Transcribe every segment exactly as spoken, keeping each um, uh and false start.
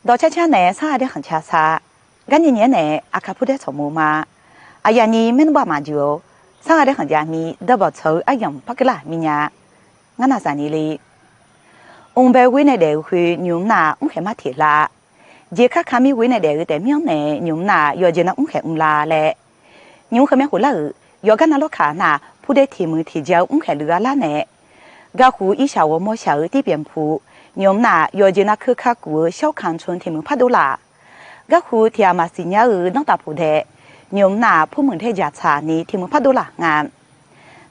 Dawqcar car nae sarghaq daer khanq car sar. Garnyiq nyiq-aer nae Aqkaq purdaer tsawq mur ma. Aqyuif aqnyir maernmr bav maqjuq-or. Sarghaq daer khanq jav mir dawrbawq tsawq-eu aryamq par keuvlar mir nya. Ngar naqzaq ni le. Mq bae ghoer nae daef-eu khoer nymq mr nar-aq mrkhaeq mar teq lar. Jeq kar ka mir ghoer nae daef-eu taef mir-anr nae nymq mr nar-aq yawqjeq nar mrkhaeq mr lar laer. Nymq mr heumyav khof lar-euq yawqgar navlawr kaq nar-aq purdaer teq muiq teq ja-eu mrkhaeq luiv gha lar nae. Garhu irshaq ghawrmawr shaq-eu tirpyaeq pu. Nymq mr nar-aq yawqjeq nav keuv ka kuf-eu shawr kanq tmq teq muiq par dov laf. Garhu tiq ghaq maqsiq nya-eu danrtav puq dae. Nymq mr nar-aq purmuiq daer jaq tsaq ni teq muiq par dov laf nga.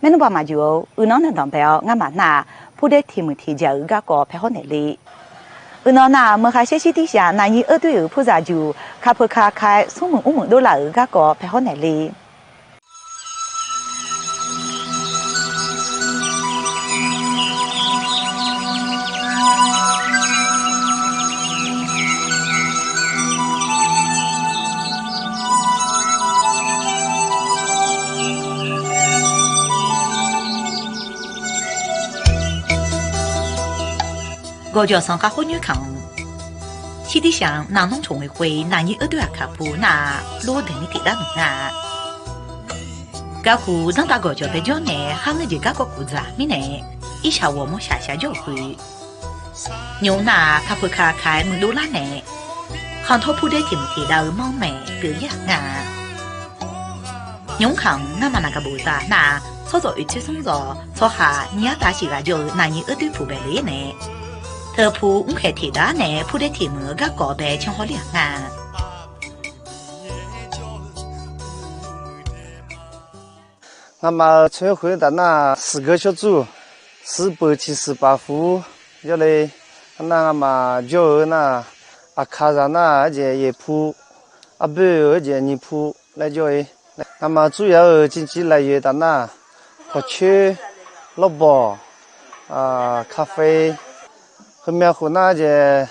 Maernmr bav maqjuq-or, uiqnan nae danqbae-awr ngamaf nar-aq purdaer teq muiq teq ja-euq garkawv pae hawr naeq le. Uiqnan nar-aq meuqkhaq shaer shir tirshaq naqnyir eur doer-euq purzaq juq kapeu ka ka-aer smrmuiq mrmuiq dov laf-euq garkawv pae hawr naeq le. Gawqjawq sanqkhav khoer nyoer kamq-anr, shir tirshaq naqnmr tsawq ngae khoer naqnyir eur doer-aq kaqpu nar-aq lor daeq ni tiq dar nmq nga. Garhu danrtav gawqjawq bae jawr nae khar ngeur jeq garkawv kuf dzaq mirnae, irshaq ghawqmawr shaq shaq jawr-euq khoer, nymq mr nar-aq kapeu ka ka-aer muiqdov lar nae, khanqtawr purdaer teq muiq teq dav-eu manr maeq pyeuf-ir-aq nga. Nymq mr kamq ngar maqnaq gaq bof zaq nar-aq, tsawrjawq oeq tser smr zawq tsawrhaq nyiq-ar tav siq ghaq jawr-eu naqnyir eur doer puq bae le nae, teupu mrkhaeq teq dav nae purdaer teq muiq-eu garkawv bae can hawr ler-aq nga. Ngamaf-euq tsoer khoer taf nar-aq, siqgeur shawr tsuv, siqpeuq ciqsiq paf fu jawr le. Arnav ngamaf jawr-eu nar-aq, Aqkaqzaq nar-aq, arjeq yaeq pu, arboer-eu arjeq nyiq pu laer jawr-ir. Ngamaf tsuryaq-euq ciqciv lafyoeq taf nar-aq, kawqcoer, lawrbawq, kafe, heumyav khof nar-aq jeq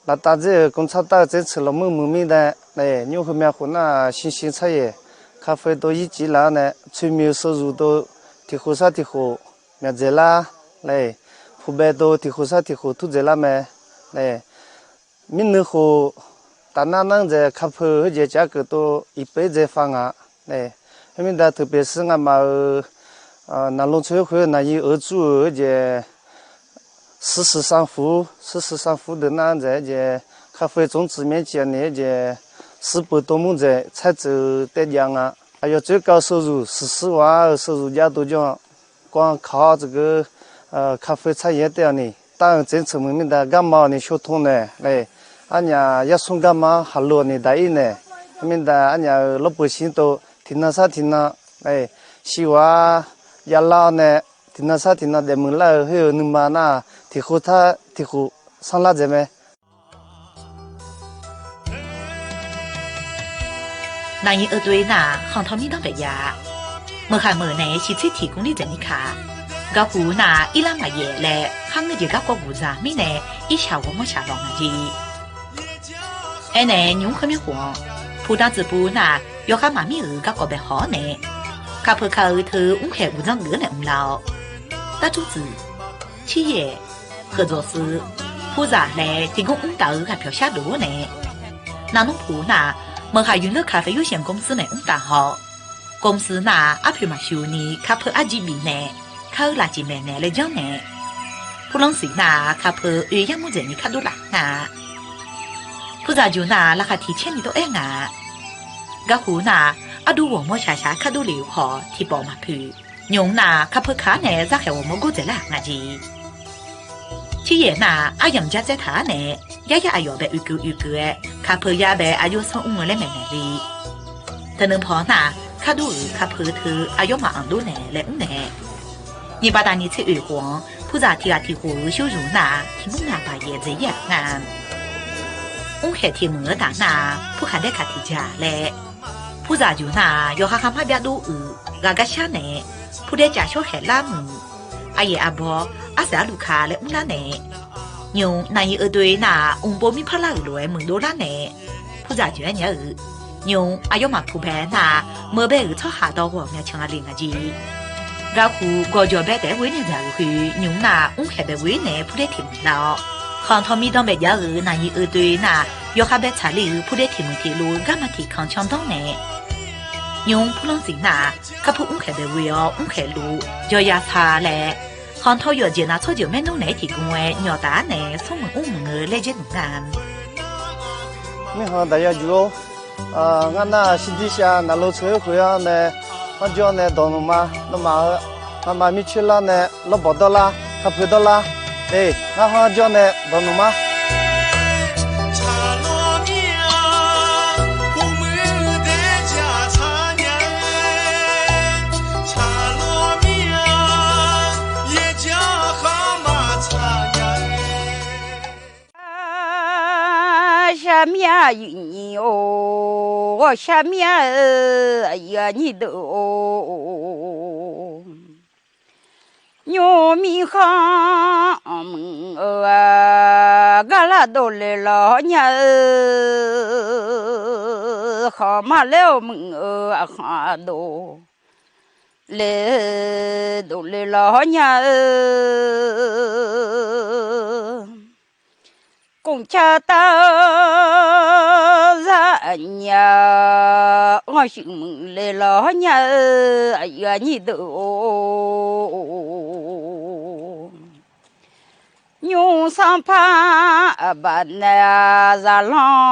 laftav dzer-euq ก๋าน tsar tar-eu tser tseq lawqmuir muiq mir dae, nymr heumyav khof nar-aq shinshin tsar yaeq, kafe tov yir civ laf-awr nae tsoeqmiq-eu sheuzuq tov tiq khof sar tiq khof myaqdzaeq lar, puqbae tov tiq khof sar tiq khof turdzaeq lar mae. Mirnui khof taf nar nar dzaeq kafe heujeq caf keuf tov iqpov dzaeq fav nga. Khoermirda teupev shir ngamaf-euq naqlor tsoer khoer naqnyir-euq tsuv-euq heujeq 十四 sanqfur, 十四 sanqfur deuq nar dzaeq heujeq kafe tsov tsuif myaer ciq-a ni heujeq siqpeuq tov mur dzaeq tsaer tsuif-eu taev jav nga. Aqyawf tsoer kav-eu sheuzuq siqsiq ghaq-euq sheuzuq jav dov jawr-a. Kawv-anr kaq-awr tsuif geu kafe tsar yaeq-aer taev-awq ni, tar-euq tser tseq muiq mirda garma-awq ni shawr tmr nae, arnyaf yarsmr garma haqlo-awq ni daq-ir nae, khoermirda arnyaf-euq lawrbeuq shir tov tiqnan sar tiqnan, shiq ghaq javlar-awr nae, tiqnan sar tiqnan daefmuiq lar-eu khoer-euq nuima nar-aq tiq khof tar tiq khof sanrlar dzaeq mae. Naqnyir eur doer nar-aq khanqtawq mirdanr baef jav-a. Meuqkhaq meuq nae shiqtser tiq gmr lir dzaeq ni kaq. Garhu nar-aq irlar maqyaef laer khar ngeur jeq garkawv guq dzaq mirnae irshaq ghawqmawr shaq lawq nga jeq. Aernae nymq mr khoermyanr khof-anr, puqdan tsuif puv nar-aq yawkhav maqmir-euq garkawv bae haw-awr nae, kapeu ka-eu teu mrkhaeq guq dzanr geuf-awr nae mrlar-awr, darcur tsuif, ciryaeq, kheufdzawq suiv, purzaq laer tiq gmr mr taf-eu ghaqpyawq shar dof-awr nae, navnmr puq nar-aq meuqkhaq yunq leur kaq faeq yur shaeq gmr suir nae mr taf haw-awr, gmr suir nar-aq arpoeq maqshuq ni kapeu arjir bif nae, kar-eu lafcif maeqnaeq laer janr nae, purlanr siq nar-aq kapeu oe yar mur dzaeq ni kar dov laf nga. Purzaq juq nar-aq laqkhaq tiq caer ni dawr-aer nga. Garhu nar-aq arduv ghawqmawr shaqshaq kar dov lef-euq khawf tiqpawf maqpoeq. Nymq nar-aq kapeu ka-ar nae zarkhaeq ghawqmawr gordzaeq lar-aq nga jeq. Ciryaeq nar-aq aryamq jar tsaer taq-ar nae, yaryar aqyawf bae oekeuv oekeuv-aer kapeu yar bae aqjox sanr mr-eu laer maeqnaeq le. Teunuipaw nar-aq kar dov-euq kapeu teu aqyawfmaf anq dov naeq laer mr nae, nyiq baqda nyiq tser oeq khof-anr purzaq tiq ghaq tiq khof-euq shur zmq nar-aq tiq mr nar baq yaef dzaeq-ir-aq nga. Mrkhaeq tiq muiq-eu taf nar-aq purkhaq daer kaq tiq jaq laer, purzaq juq nar-aq yawqha kharmar byav dov-euq ghaqgar shar nae, purdaer caf shawr khaeq lar muiq. Aqyaef aqbaw, arsaef arluf ka laer mrlar nae, nymq naqnyir eur doer nar-aq mqpov mirpar lar-euq lof-aer muiqdov lar nae, purzaq juq-aer nya-eu, nymq aqyawfmaf puq bae nar-aq meuq bae-euq tsawrhaq dawq ghawqmya can-a le nga jeq. Garhu gawqjawq bae taef-aer ghoer nae dzaq-euq khoer nymq nar-aq mrkhaeq bae ghoer nae purdaer tiq muiq lar-awr, Khanqtawq mirdanr baef jav-euq naqnyiq uiqdoe nar-aq, yawkhav bae tsaqler-euq purdaer tiq muiq tiq luf-eu garma tiq kanq candanr nae, nymq-mr purlanr zif nar-aq, karpur mrkhaeq bae ghoe-awr mrkhaeq luf jawr ya sar laer, khanqtawq yawqjeq nav tsawrjeuq maernmr naeq-aer tiqguv-aer nyawq taf-ar nae smrmuiq mrmuiq-eu laer dzaer nuq nar-aq, mirkhanq daqya juq-or, ngar nar-aq shirdirshav naqlo tsoeq-aer khoeq-anr nae, khanr jawr nae dawq nuq ma. Nawmaf-euq ngamaf mircoer lar nae lawrbawq dawrlar, kapeu dawrlar, e, ngar khanr jawr nae dawq nuq ma. Shar mir-a yuif nyiq-or, ghawqshar mir-a-eu aqyuif aqnyir deuq-or, nymr mirkhanq muiq-eu gar lar dovle lawr nya-eu, khanq ma laer-awr muiq-eu aqkhanq aqdov le dovle lawr nya-eu, kmqcar tar-eu zar aqnyir-a, ghanr shuif muiq le lawr nya-eu aqyuif aqnyir deuq-or, nymr sanrpar baqnaeq-a zaqlanr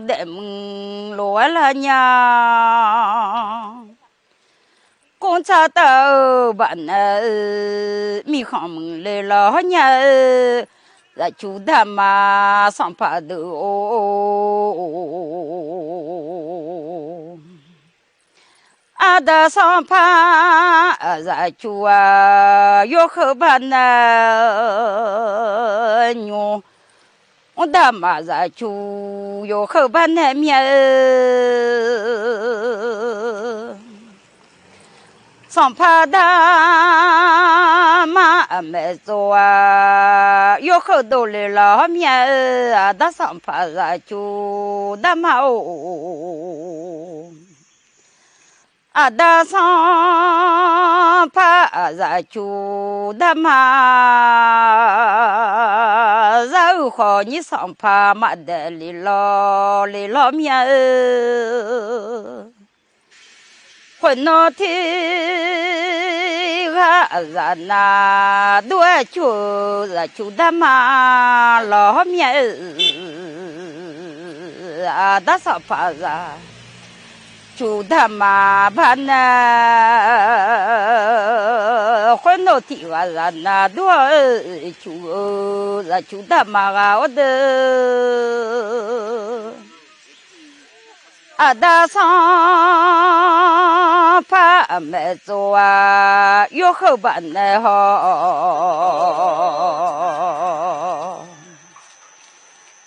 daefmuiq lof-aer lar nya. Kmqcar tar-eu baqnaeq-eu mirkhanq muiq le lawr nya-eu, zaqcuq darma sanqpaq deuq-or, aqda sanqpaq zaqcuq-a yawkheuv baqnaeq nymr, mr darma zaqcuq yawkheuv baqnaeq mir-a-eu, sanqpaq darma maeqtsov-a yawkheuv dovle lawr mir-a-eu, aqda sanqpaq zaqcuq darma-or, aqda sanqpaq zaqcuq darma zar-eu khawf nyir sanqpaq maqdaef le lawr le lawr mir-a-eu, khoeqnawv tiq ghaq zaqnav dur-aer cur-eu zaqcuq darma lawr mir-a-eu, aqda sanqpaq zaqcuq darma baqnaeq khoeqnawv tiq ghaq zaqnav dur-aer cur-eu zaqcuq darma ghaq-awr deuq, aqda sanqpaq maeqtsov-a yawkheuv baqnaeq haw,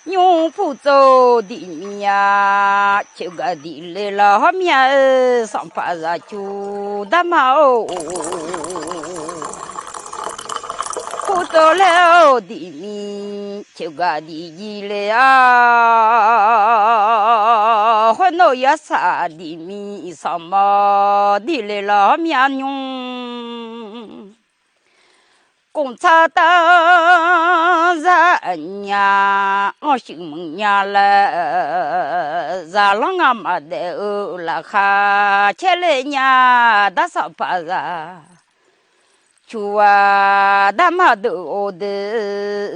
nymr purtsov diqmir-a, coeqgaq diq le lawr mir-a-eu, sanqpaq zaqcuq darma-or, purtsov laer-or diqmir coeqgaq diq jir le-a, khoernav yarsaq diqmir sanqmawr diq le lawr mir-a nymr, kmqcar tar-eu zar aqnyir-a, ghanr shuif muiq nya laer, zaqlanr ngamaf daef-eu laqkhaq caer le nya, aqda sanqpaq zaqcuq-a darma deuq-or deuq.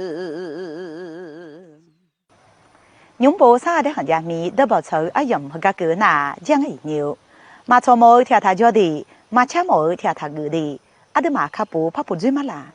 Nymr bo sarghaq daer khanq jav mir, dawrbawq tsawq-eu aryamq heugar keuv nar-aq, janr-aer iqnyir-eu, maqtsawq mawf-eu tiq ghaq taq jawr de, maqcar mawf-eu tiq ghaq taq geuf de, aqduimaf kakhof par puq dzoer mar laq.